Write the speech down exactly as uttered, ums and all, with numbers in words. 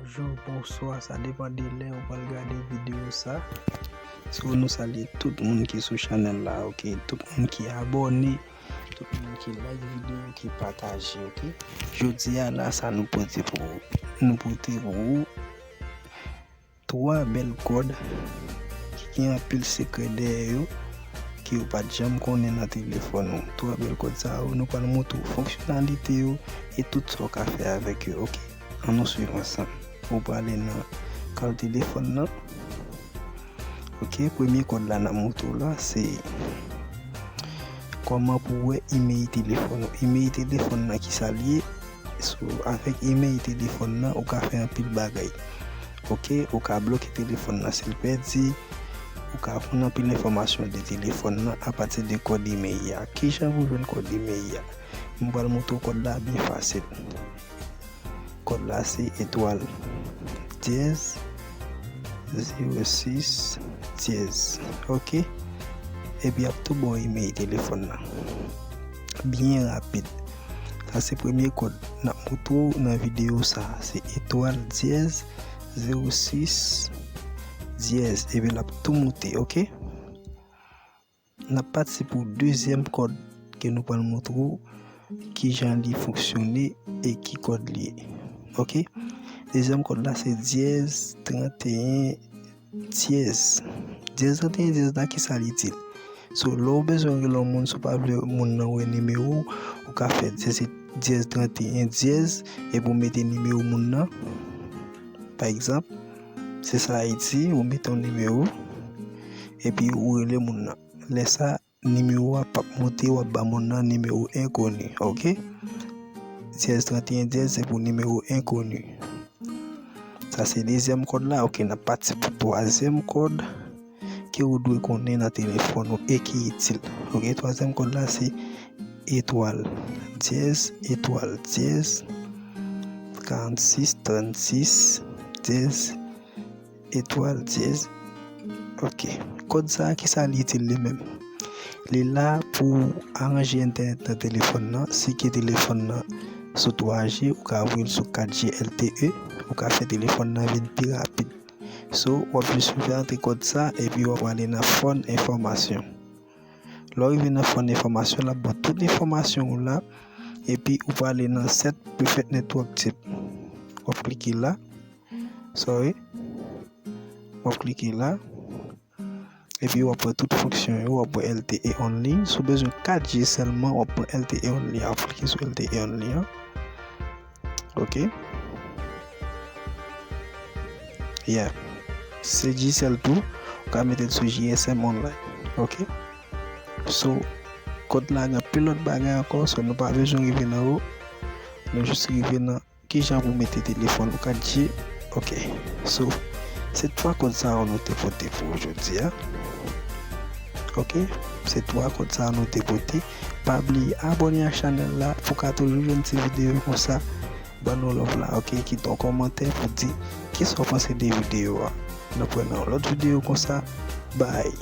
Bonjou, bonswa, sa depann de lè ou pral gade videyo sa. So, nou salye tout moun ki sou chanèl la, ok? Tout moun ki abòne, tout moun ki like videyo, ki pataje, ok? Jodi a la, sa nou pote pou ou. Nou pote pou ou twa bèl kòd ki gen anpil sekrè dèyè yo, ke ou pa t janm konnen nan telefòn ou. Twa bèl kòd sa yo, nou pral montre w fonksyonalite yo e tout sa w ka fè avèk yo, ok? Ann nou swiv ansanm. Ou prale nan kal telefòn nan. Ok, premye kòd la n ap montre w la, se kòman pou w wè imèl telefòn ou. Imèl telefòn nan ki sa l ye? So, avèk imèl telefòn nan, ou ka fè anpil bagay. Ok, ou ka bloke telefòn nan si l pèdi, ou ka jwenn anpil enfòmasyon de telefòn nan apati de kòd imèl a. Kijan pou jwenn kòd imèl a? M pral montre w kòd la byen fasil. Kòd la se etwal dyèz zewo sis dyèz. Ok? Epi ap tou ba w imèl telefòn nan. Byen rapid. Sa se premye kòd n ap montre w nan videyo sa. Se etwal dyèz zewo sis dyèz. Epi l ap tou moute, ok? N ap pati pou dezyèm kòd ke nou pral montre w kijan li fonksyone e ki kòd li ye. Ok? Dezyèm kòd la se dyèz tranteyen dyèz. Dyèz tranteyen dyèz la, kisa li itil? So, lè w bezwen rele yon moun, si w pa vle moun nan wè nimewo w, ou ka fè dyèz, dyèz tranteyen dyèz, epi w mete nimewo moun nan. Pa egzanp, se sa Ayiti, ou mete yon nimewo, epi ou rele moun nan. Lè sa, nimewo a p ap moute, w ap ba moun nan nimewo enkoni, ok? Dyèz tranteyen dyèz se pou nimewo enkoni. Sa se dezyèm kòd la, ok, n ap pati pou twazyèm kòd ke ou dwe konnen nan telefòn ou e ki itil. Ok, twazyèm kòd la se etwal dyèz etwal dyèz karannsis trannsis dyèz etwal dyèz. Ok, kòd sa a, kisa li itil li menm? Li la pou aranje entènèt nan telefòn nan. Si ke telefòn nan sou twa G, ou ka voye l sou kat G L T E, ou ka fè telefòn nan vin pi rapid. So, w ap jis fè antre kòd sa, epi w ap ale nan fòn enfòmasyon. Lè w rive nan fòn enfòmasyon, l ap ba w tout enfòmasyon w la, epi ou prale nan set preferred network type. W ap klike la. Sorry. W ap klike la. Epi w ap wè tout fonksyon yo, w ap wè L T E only. Si w bezwen kat G sèlman, w ap pran L T E only a, w ap klike sou L T E only an. Ok. Yeah. Se Digicel tou, ou ka mete l sou G S M online. Ok. So, kòd la gen anpil lòt bagay ankò, so nou pa bezwen rive nan yo. Nou jis rive nan kijan pou mete telefòn ou kat G. Ok. So, se twa kòd sa yo nou te pote pou ou jodi a. Ok. Se twa kòd sa yo nou te pote. Pa bliye abòne ak chanèl la pou ka toujou jwenn ti videyo konsa. Ban nou love la, ok? Kite yon kòmantè pou di kisa w panse de videyo a. Nou pran nan yon lòt videyo konsa. Bye.